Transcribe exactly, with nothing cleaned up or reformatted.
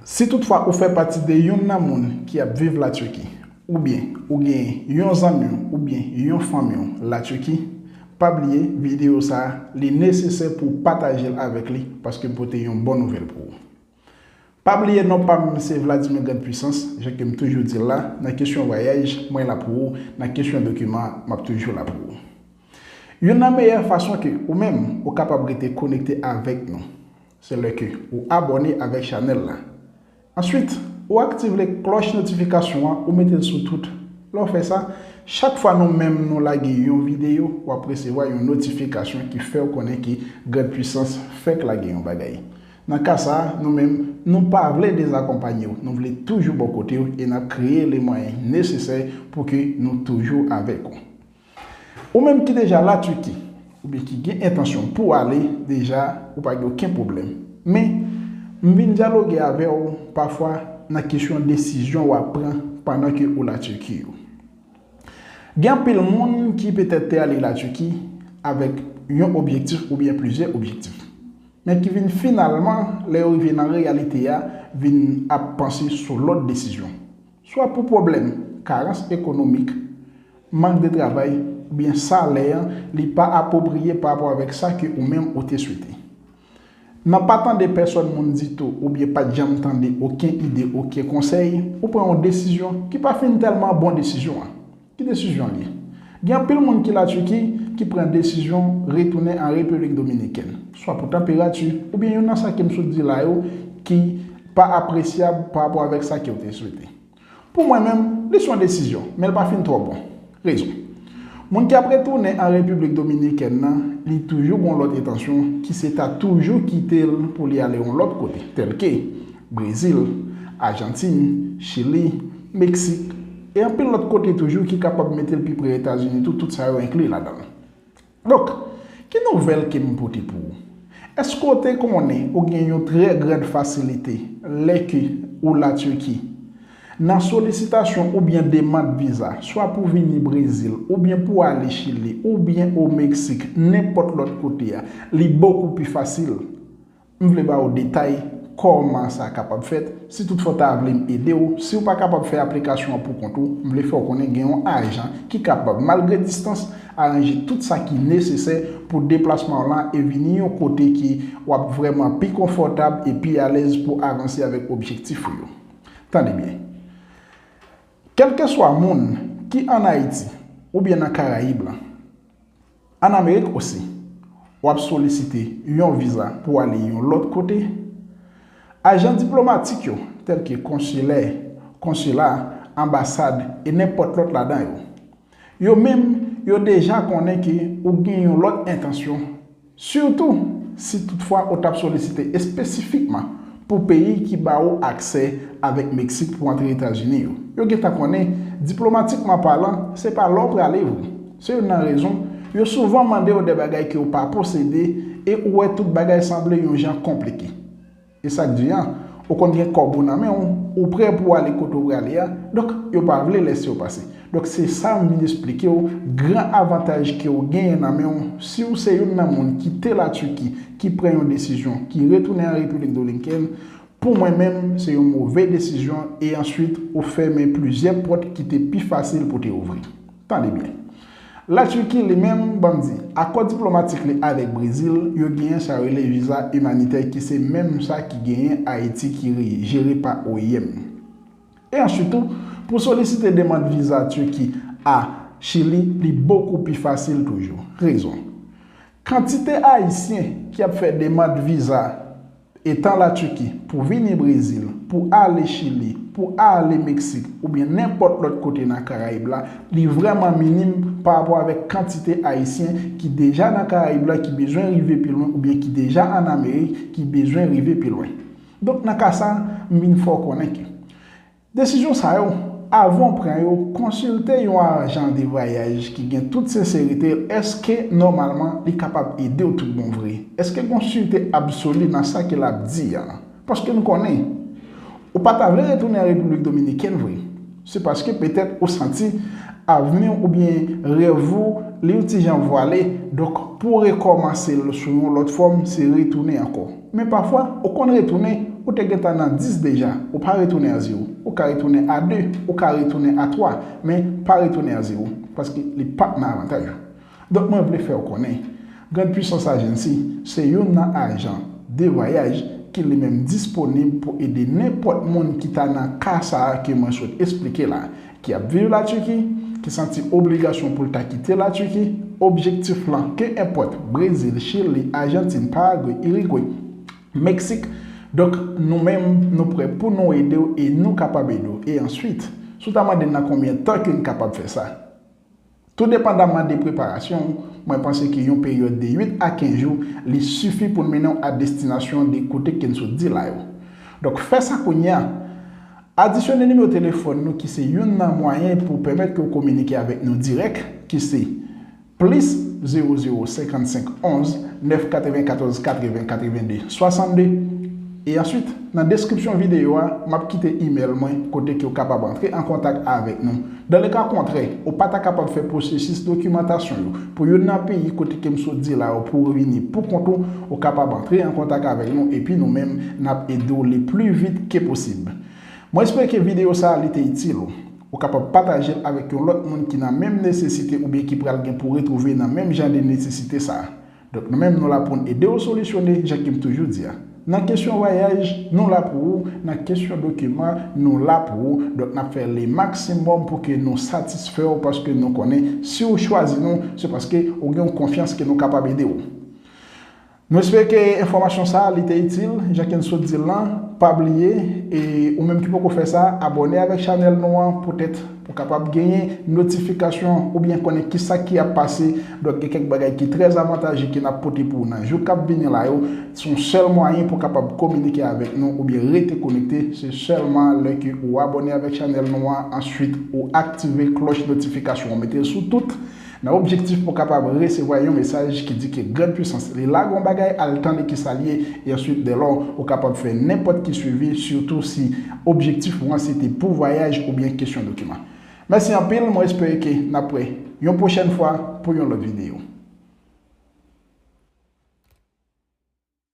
Si toutfwa ou fè pati de youn nan moun ki ap viv Latiki, oubyen ou gen yon zanmi w oubyen yon fanmi w Latiki, pa bliye videyo sa a, li nesesè pou w pataje l avèk li, paske m pote yon bon nouvèl pou ou. Pa bliye non pa m se Vladimir Grande Puissance, jan ke m toujou di l la, nan kesyon vwayaj, mwen la pou ou, nan kesyon dokiman, m ap toujou la pou ou. Youn nan meyè fason ke ou menm ou kapab rete konekte avèk nou, se lè ke ou abòne avèk chanèl la. Answit, ou aktive klòch notifikasyon an, ou mete l sou tout. Lè w fè sa, chak fwa nou menm nou lage yon videyo, w ap resevwa yon notifikasyon ki fè w konnen ke Grande Puissance fèk lage yon bagay. Nan ka sa a, nou menm, nou pa vle dezakonpaye w, nou vle toujou bò kote w e n ap kreye le mwayen nesesè pou ke nou toujou avèk ou. Ou menm ki deja Latiki, oubyen ki gen entansyon pou ale deja, ou pa gen okenn pwoblèm. Men, m vin dyaloge avè w pafwa nan kesyon desizyon w ap pran pandan ke ou Latiki yo. Gen anpil moun ki petèt te ale Latiki avèk yon objektif oubyen plizyè objektif, men ki vin finalman, lè yo rive nan reyalite a, vin ap panse sou lòt desizyon. Swa pou pwoblèm karans ekonomik, mank de travay, oubyen salè an, li pa apwopriye pa rapò avèk sa ke ou menm ou te swete. Nan pa tande pèsòn moun ditou oubyen pa t janm tande okenn ide, okenn konsèy, ou pran yon desizyon ki pa fin tèlman bon desizyon an. Ki desizyon l ye? Gen anpil moun ki Latiki ki pran desizyon retounen an Repiblik Dominikèn, swa pou tanperati, oubyen youn nan sa ke m sot di la yo ki pa apresyab pa rapò avèk sa ke w te swete. Pou mwen menm, li se yon desizyon, men l pa fin twò bon. Rezon. Moun ki ap retounen an Repiblik Dominikèn nan, li toujou gen yon lòt entansyon ki se ta toujou kite l pou li ale yon lòt kote, tèlke Brezil, Ajantin, Chili, Meksik, e anpil lòt kote toujou ki kapab mete l pi pre Etazini tou, tout sa yo enkli ladan l. Donk, ki nouvèl ke m pote pou ou? Èske w te konnen ou gen yon trè grand fasilite lè ke ou Latiki nan solisitasyon oubyen demann viza, swa pou vini Brezil, oubyen pou ale Chili, oubyen o Meksik, nenpòt lòt kote a, li bokou pi fasil? M vle ba w detay kòman sa kapab fèt. Si toutfwa w ta vle m ede w, si w pa kapab fè aplikasyon an pou kont ou, m vle fè w konnen gen yon ajan ki kapab, malgre distans, aranje tout sa ki nesesè pou deplasman w lan e vini yon kote ke w ap vrèman pi konfòtab e pi alèz pou avanse avèk objektif ou yo. Tande byen. Kèlkeswa moun ki ann Ayiti oubyen nan Karayib la, ann Amerik osi, w ap solisite yon viza pou ale yon lòt kote, ajan diplomatik yo, tèlke konsilè, konsila, anbasad e nenpòt lòt ladan yo, yo menm, yo deja konnen ke ou gen yon lòt entansyon, sitou si toutfwa ou t ap solisite espesifikman pou peyi ki ba ou aksè avèk Meksik pou antre Etazini yo. Yo gentan konnen, diplomatikman palan, se pa la w prale vre. Se youn nan rezon yo souvan mande w de bagay ke w pa posede e ou wè tout bagay sanble yon jan konplike. E sa k di an, ou konn gen kòb ou nan men w, ou prè pou w ale kote w prale a, donk yo pa vle lèse w pase. Donk se sa m vin esplike w, gran avantaj ke w genyen nan men w, si w se youn nan moun ki te Latiki, ki pran yon desizyon, ki retounen an Repiblik Dominikèn, pou mwen menm, se yon move desizyon e answit ou fèmen plizyè pòt ki te pi fasil pou te ouvri. Tande byen. Latiki li menm, ban m di, akò diplomatik li avèk Brezil, yo genyen sa yo rele viza imanitè ki se menm sa ki genyen Ayiti ki re- jere pa O I M. E answit tou, pou solisite demann viza Tiki a Chili, li bokou pi fasil toujou. Rezon. Kantite Ayisyen ki ap fè demann viza etan Latiki pou vini Brezil, pou ale Chili, pou ale Meksik, oubyen nenpòt lòt kote nan Karayib la, li vrèman minim pa rapò avèk kantite Ayisyen ki deja nan Karayib la, ki bezwen rive pi lwen, oubyen ki deja ann Amerik, ki bezwen rive pi lwen. Donk, nan ka sa, m vin fè w konnen ke desizyon sa yo, avan w pran yo, konsilte yon ajan de vwayaj ki gen tout senserite l, èske nòmalman li kapab ede w tout bon vre? Èske gen yon sirte absoli nan sa ke l ap di a? Paske n konnen, ou pa ta vle retounen an Repiblik Dominikèn vre. Se paske petèt ou santi avni w oubyen rèv ou, li yon ti jan vwale, donk pou w rekòmanse l sou yon lòt fòm, se retounen ankò. Men pafwa, ou konn retounen, Ou te gentan nan dis deja, ou pa retounen a zewo. Ou ka retounen a de, ou ka retounen a twa, men pa retounen a zewo, paske li p ap nan avantaj ou. Donk, mwen vle fè w konnen, Grande Puissance Agency se youn nan ajan de vwayaj ki li menm disponib pou ede nenpòt moun ki ta nan ka sa a ke mwen sot esplike la, ki ap viv Latiki, ki santi obligasyon pou l ta kite Latiki, objektif lan, ke enpòt, Brezil, Chili, Ajantin, Paragwe, Irigwe, Meksik. Donk, nou menm, nou prè pou nou ede w e nou kapab ede w. E answit, si w ta mande n nan konbyen tan ke n kapab fè sa? Tou depandaman de preparasyon w, mwen panse ke yon peryòd de uit a kenz jou, li sifi pou n mennen w a destinasyon de kote ke n sot di la yo. Donk, fè sa kounye a. Adisyone nimewo telefòn nou ki se youn nan mwayen pou pèmèt ke w kominike avèk nou dirèk, ki se plis zewo zewo senkannsenk onz nèf katrevenkatòz katreven katreven de swasann de. E answit, nan deskripsyon videyo a, m ap kite imèl mwen kote ke w kapab antre an kontak avèk nou. Dans le cas contraire, ou pa ta kapab fè pwosesis dokimantasyon yo pou youn nan peyi kote ke m sot di la yo pou w vini pou kont ou, ou kapab antre an kontak avèk nou epi nou menm n ap ede w le pli vit ke posib. Mwen espere ke videyo sa a li te itil ou. Ou kapab pataje l avèk yon lòt moun ki nan menm nesesite oubyen ki pral gen pou retwouve nan menm jan de nesesite sa a. Donk, nou menm, nou la pou n ede w solisyone, jan ke m toujou di a. Nan kesyon vwayaj, nou la pou ou. Nan kesyon dokiman, nou la pou ou. Donk, n ap fè le maksimòm pou ke nou satisfè w, paske nou konnen, si w chwazi nou, se paske ou gen yon konfyans ke nou kapab ede w. Nou espere ke enfòmasyon sa a, li te itil, jan ke n sot di l lan. Pa bliye, e ou menm ki poko fè sa, abòne avèk chanèl nou an, poutèt pou w kapab genyen notifikasyon oubyen konnen kisa ki ap pase. Donk, gen kèk bagay ki trè avantaje ke n ap pote pou ou nan jou k ap vini la yo. Se yon sèl mwayen pou w kapab kominike avèk nou oubyen rete konekte, se sèlman lè ke ou abòne avèk chanèl nou an, answit ou aktive klòch notifikasyon an, mete l sou tout, nan objektif pou w kapab resevwa yon mesaj ki di ke Grande Puissance li lage yon bagay, al tande kisa l ye, e answit, dèlò, ou kapab fè nenpòt ki swivi, sitou si objektif ou an se te pou vwayaj oubyen kesyon dokiman. Mèsi anpil, mwen espere ke n ap wè yon pwochèn fwa pou yon lòt videyo.